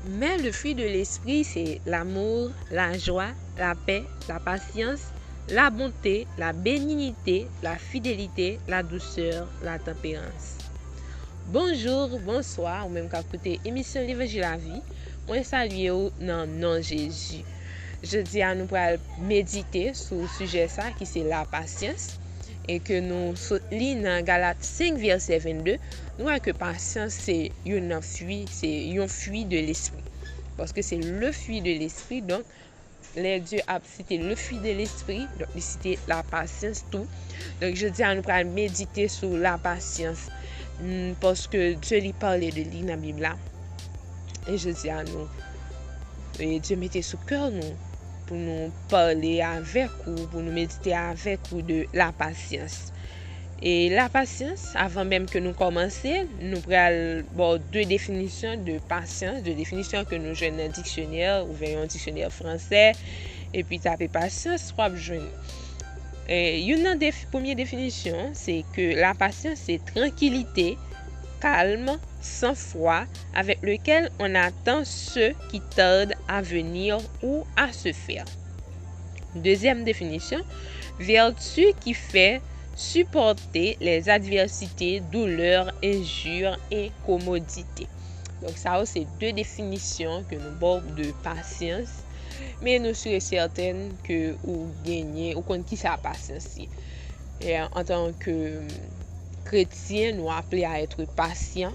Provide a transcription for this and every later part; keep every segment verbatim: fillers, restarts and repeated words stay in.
Men le fruit de l'esprit, c'est l'amour, la joie, la paix, la patience, la bonté, la bénignité, la fidélité, la douceur, la tempérance. Bonjou, bonswa, ou menm k ap koute emisyon Levanjil Lavi, mwen salye w nan non Jezi. Jodi a, nou pral medite sou sijè sa ki se lapasyans, e ke nou sot li nan Galat senk vèsè vennde, nou wè ke pasyans se youn nan fwi, se yon fwi de lespri. Paske se le fruit de l'esprit, donk, lè Dye ap site le fruit de l'esprit, donk, li site lapasyans tou. Donk, jodi a, nou pral medite sou lapasyans, mm, paske Dye li pale de li nan Bib la. E jodi a, nou, e Dye mete sou kè nou pou nou pale avèk ou, pou nou medite avèk ou de lapasyans. E lapasyans, avan menm ke nou kòmanse, nou pral ba w de definisyon de pasyans, de definisyon ke nou jwenn nan diksyonè, oubyen yon diksyonè fransè, epi tape pasyans, w ap jwenn. E, youn nan defi-, premye definisyon, se ke lapasyans se trankilite, kalm, sanfwa, avec lequel on attend ce qui tarde à venir ou à se faire. Deuxième définition, vertu qui fait supporter les adversités, douleurs, injures, incommodités. Donk, sa yo se de definisyon ke nou ba w de pasyans, men nou si e sètèn ke ou genyen, ou konn kisa pasyans ye. E, antanke kretyen, nou aple a èt pasyan,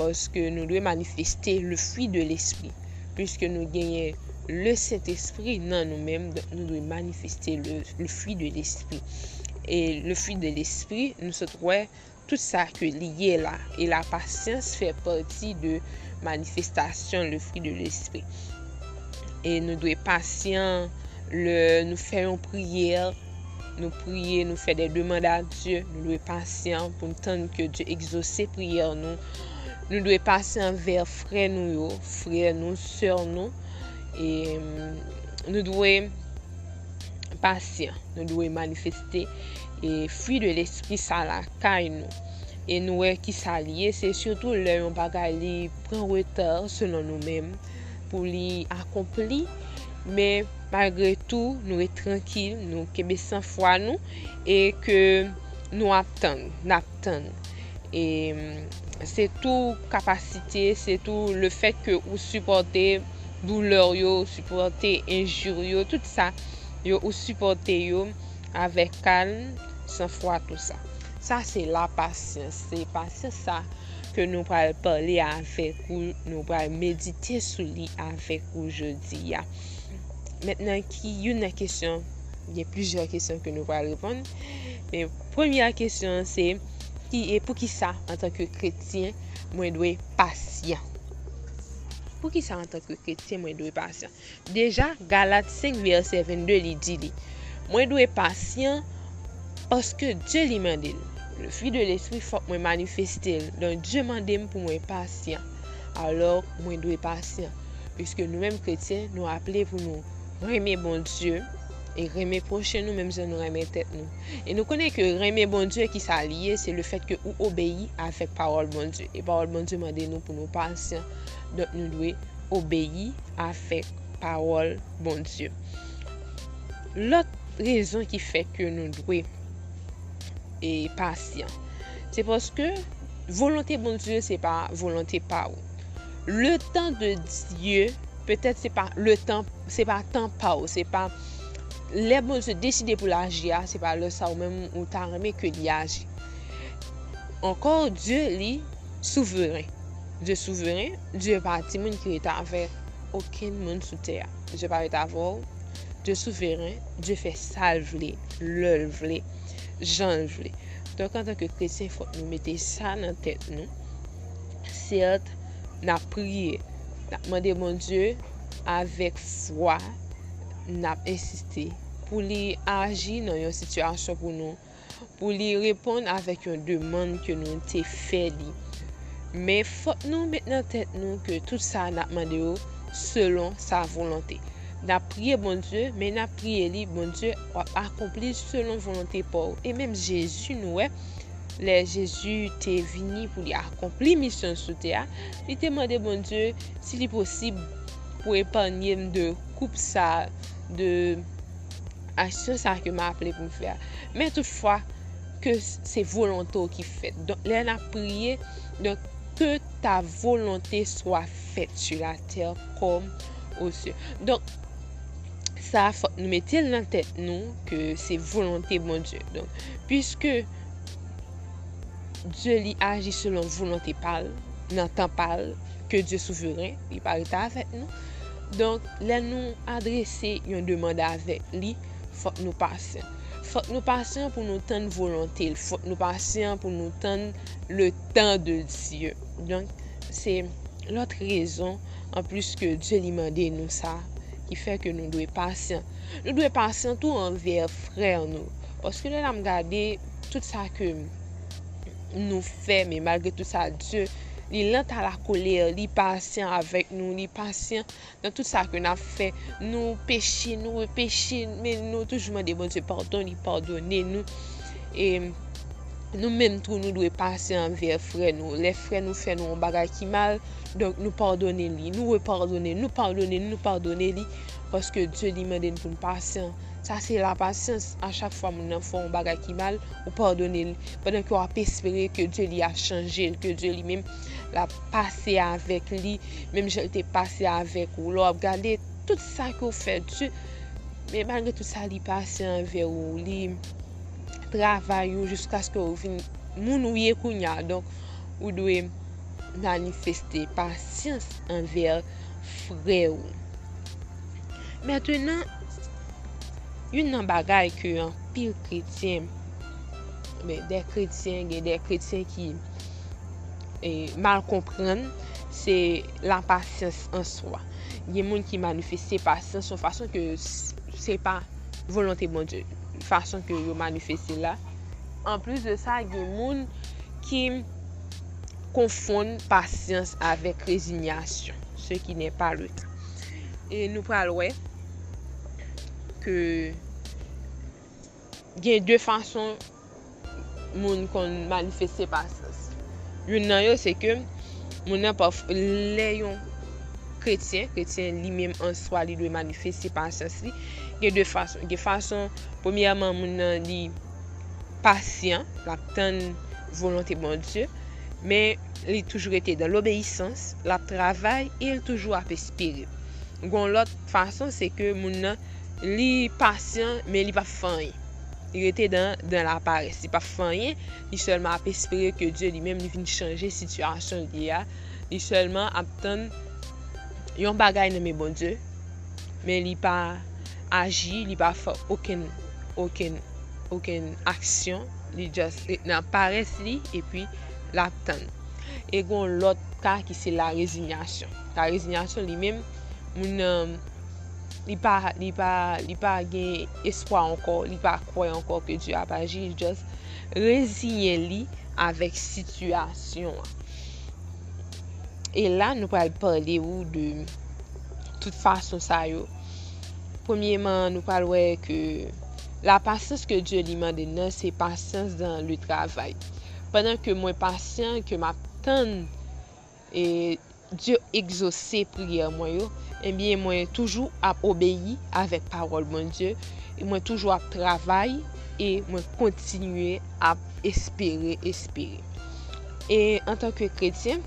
paske nou dwe manifeste le fruit de l'esprit. Piske nou genyen le Sentespri nan nou menm, donk nou dwe manifeste le, le fruit de l'esprit. E le fruit de l'esprit, nou sot wè tout sa ke li ye la. E lapasyans fè pati de manifestasyon le fruit de l'esprit. E nou dwe pasyan lè nou fè yon priyè, nou priye, nou fè de demann a Dye, nou dwe pasyan pou n tann ke Dye egzose priyè nou. Nou dwe pasyan anvè frè nou yo, frè nou, sè nou. E, mm, nou dwe pasyan, nou dwe manifeste, e, fruit de l'esprit sa lakay nou. E nou wè kisa li ye, se sitou lè yon bagay li pran reta selon nou menm pou li akonpli, men malgre tou, nou ret trankil, nou kenbe sanfwa nou, e ke nou ap tann, n ap tann. E, mm, se tou kapasite, se tou le fèt ke ou sipòte doulè yo, ou sipòte enji yo, tout sa yo ou sipòte yo avèk kalm, sanfwa, tou sa. Sa se lapasyans, se pasyans sa ke nou pral pale avèk ou, nou pral medite sou li avèk ou jodi a. Mentnan, ki youn nan kesyon, gen plizyè kesyon ke nou pral reponn, men premyè kesyon se, ki, e poukisa, antanke kretyen, mwen dwe pasyan? Poukisa, antanke kretyen, mwen dwe pasyan? Deja, Galat senk vèsè vennde, li di li, mwen dwe pasyan paske Dye li mande l. Le fruit de l'esprit, fòk mwen manifeste l. Donk, Dye mande m pou mwen pasyan. Alò, mwen dwe pasyan. Piske nou menm kretyen, nou aple pou nou renmen Bondye e renmen pwochen nou menm jan nou renmen tèt nou. E nou konnen ke renmen Bondye, ki sa li ye, se le fèt ke ou obeyi avèk pawòl Bondye. E pawòl Bondye mande nou pou nou pasyan. Donk, nou dwe obeyi avèk pawòl Bondye. Lòt rezon ki fè ke nou dwe, e, pasyan, se paske volonte Bondye se pa volonte pa ou. Le temps de Dieu, petèt se pa le tan, se pa tan pa ou, se pa lè Bondye deside pou l aji a, se pa lè sa ou menm ou ta renmen ke li aji. Ankò, Dye li souveren. Dye souveren, Dye pa timoun ki rete avèk okenn moun sou tè a. Dye pa rete avè w. Dye souveren, Dye fè sa l vle, lè l vle, jan l vle. Donk, antanke kretyen, fòk nou mete sa nan tèt nou. Sèt, n ap priye, n ap mande Bondye avèk fwa, n ap ensiste pou li aji nan yon sitiyasyon pou nou, pou li reponn avèk yon demann ke nou te fè li. Men fòk nou met nan tèt nou ke tout sa n ap mande yo selon sa volonte. N ap priye Bondye, men n ap priye li, Bondye, w ap akonpli selon volonte pa w. E menm Jezi, nou wè, lè Jezi te vini pou li akonpli misyon l sou tè a, li te mande Bondye si li posib pou epanye m de koup sa, de aksyon sa ke m aple pou m fè a. Men toutfwa, ke se volonte w ki fèt. Donk, lè n ap priye, donk, que ta volonté soit faite sur la terre comme aux cieux. Donk, sa fòk nou mete l nan tèt nou ke se volonte Bondye. Donk, puisque Dye li aji selon volonte pa l, nan tan pa l, ke Dye souveren, li pa rete avèk nou. Donk, lè nou adrese yon demann avèk li, fòk nou pasyan. Fòk nou pasyan pou nou tann volonte l. Fòk nou pasyan pou nou tann le temps de Dieu. Donk, se lòt rezon, anplis ke Dye li mande nou sa, ki fè ke nou dwe pasyan. Nou dwe pasyan tou anvè frè nou. Paske lè n ap gade tout sa ke nou fè, men malgre tout sa, Dye, li lent à la colère, li pasyan avèk nou, li pasyan nan tout sa ke n ap fè. Nou peche, nou repeche, men nou toujou mande Bondye padon, li padone nou. E nou menm tou, nou dwe pasyan anvè frè nou. Lè frè nou fè nou yon bagay ki mal, donk nou padone li, nou repadone, nou padone, nou padone li, paske Dye li mande n pou n pasyan. Sa se lapasyans. A chak fwa moun nan fè yon bagay ki mal, ou padone li. Pandan ke w ap espere ke Dye li a chanje l, ke Dye li menm l ap pase avèk li, menm jan l te pase avèk ou. Lè w ap gade tout sa ke w fè Dye, men malgre tout sa, li pasyan anvè ou, li travay ou jiskaske ou vin moun ou ye kounye a. Donk, ou dwe manifeste pasyans anvè frè ou. Mentenan, youn nan bagay ke anpil kretyen, ben, de kretyen, gen de kretyen ki, e, mal konprann, se lapasyans an swa. Gen moun ki manifeste pasyans yon fason ke s-, se pa volonte Bondye, fason ke yo manifeste la. Anplis de sa, gen moun ki konfonn pasyans avèk rezinyasyon, ce qui n'est pas le cas. E nou pral wè ke gen de fason moun konn manifeste pasyans. Youn nan yo, se ke moun nan paf-, lè yon kretyen, kretyen li menm an swa, li dwe manifeste pasyans li. Gen de fason. Gen fason, premyèman, moun nan li pasyan, l ap tann volonte Bondye, men li toujou rete dan lobeyisans, l ap travay e l toujou ap espere. Gon lòt fason, se ke moun nan, li pasyan, men li p ap fè anyen. Li rete dan, dan laparès. Li p ap fè anyen, li sèlman ap espere ke Dye li menm li vin chanje sitiyasyon li ye a. Li sèlman ap tann yon bagay nan men Bondye, men li pa aji, li pa fè okenn, okenn, okenn aksyon. Li just ret nan parès li, epi l ap tann. E gon lòt ka ki se la rezinyasyon. La rezinyasyon li menm, moun nan, li pa, li pa, li pa gen espwa ankò, li pa kwè ankò ke Dye ap aji, li just reziyen li avèk sitiyasyon an. E la, nou pral pale ou de tout fason sa yo. Premyèman, nou pral wè ke lapasyans ke Dye li mande n nan, se pasyans dans le travail. Pandan ke mwen pasyan, ke m ap tann, e, Dye egzose priyè mwen yo, ebyen, mwen toujou ap obeyi avèk pawòl Bondye, e mwen toujou ap travay, e mwen kontinye ap espere, espere. E antanke kretyen,